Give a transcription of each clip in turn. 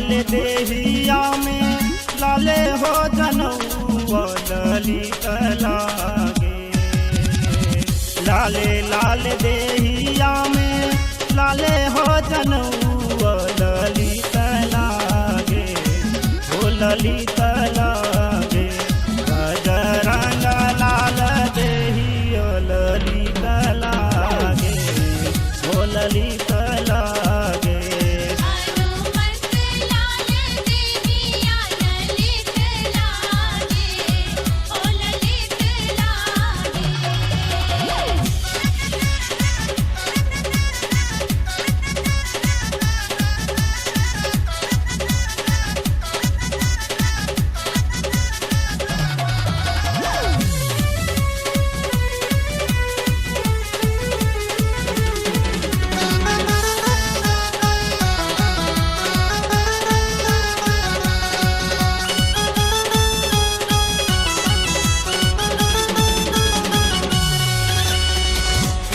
लाल देहिया में लाले हो जनऊ ललित लागे। लाले लाल देहिया में लाले हो जनऊ ललित लागे, हो ललित लागे। बजरंग लाल देहिया ललित लागे, हो ललित लागे। हनुमत लाल देहिया ललित लागे, ओ ललित लागे।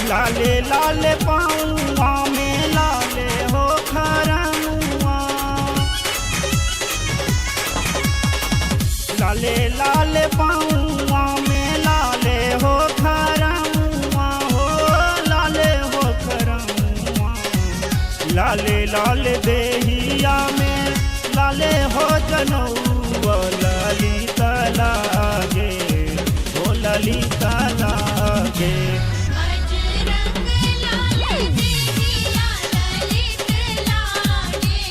लाले लाले पाऊआ में लाले हो खरमुआ, लाले लाले पाऊआ में लाले हो खरमुआ, हो लाले हो खरमुआ। लाले लाले देहिया में लाले हो जनऊ ललित लागे, हो ललित लागे। बजरंग लाल देहिया ललित लागे,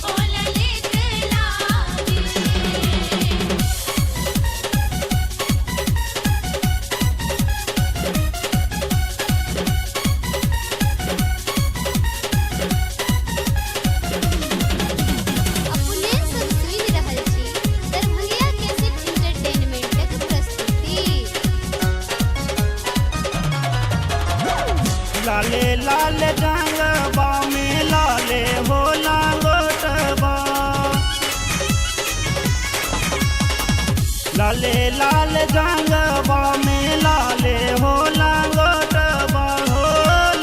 ओ ललित लागे। अपने सब सुनि रहल छी दरभंगिया कैसेट एंटरटेनमेंटक प्रस्तुति। लाले लाले जांगबा में लाले हो लांगोटबा, लाले लाले जांगबा में लाले हो लांगोटबा, हो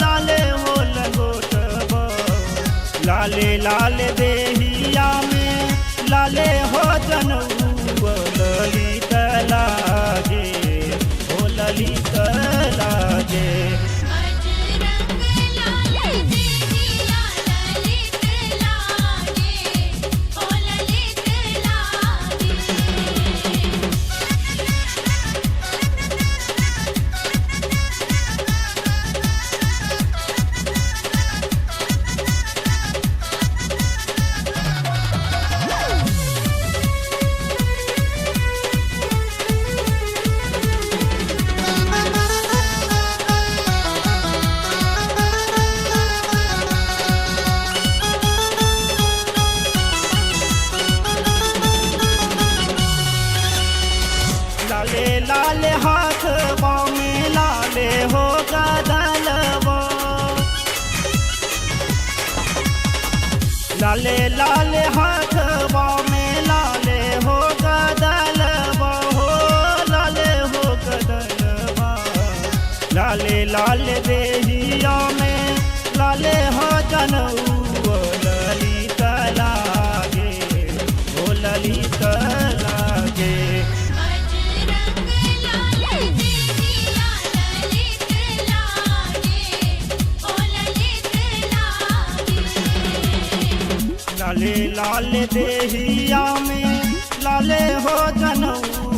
लाले हो लंगोटबा। लाले लाले देहिया में लाले हो जनऊ ललित लागे, हो ललित लागे। बजरंग लाल देहिया ललित लागे, ओ ललित लागे। लाले लाले हाथ में लाले हो गदलबा, लाले लाले हाथ में लाले हो गदलबा, हो लाले हो गदलबा। लाले लाले देहिया में लाले हो जनऊ ललित लागे, हो ललित लागे। बजरंग लाल देहिया ललित लागे, ओ ललित लागे। लाले लाले देहिया में लाले हो जनऊ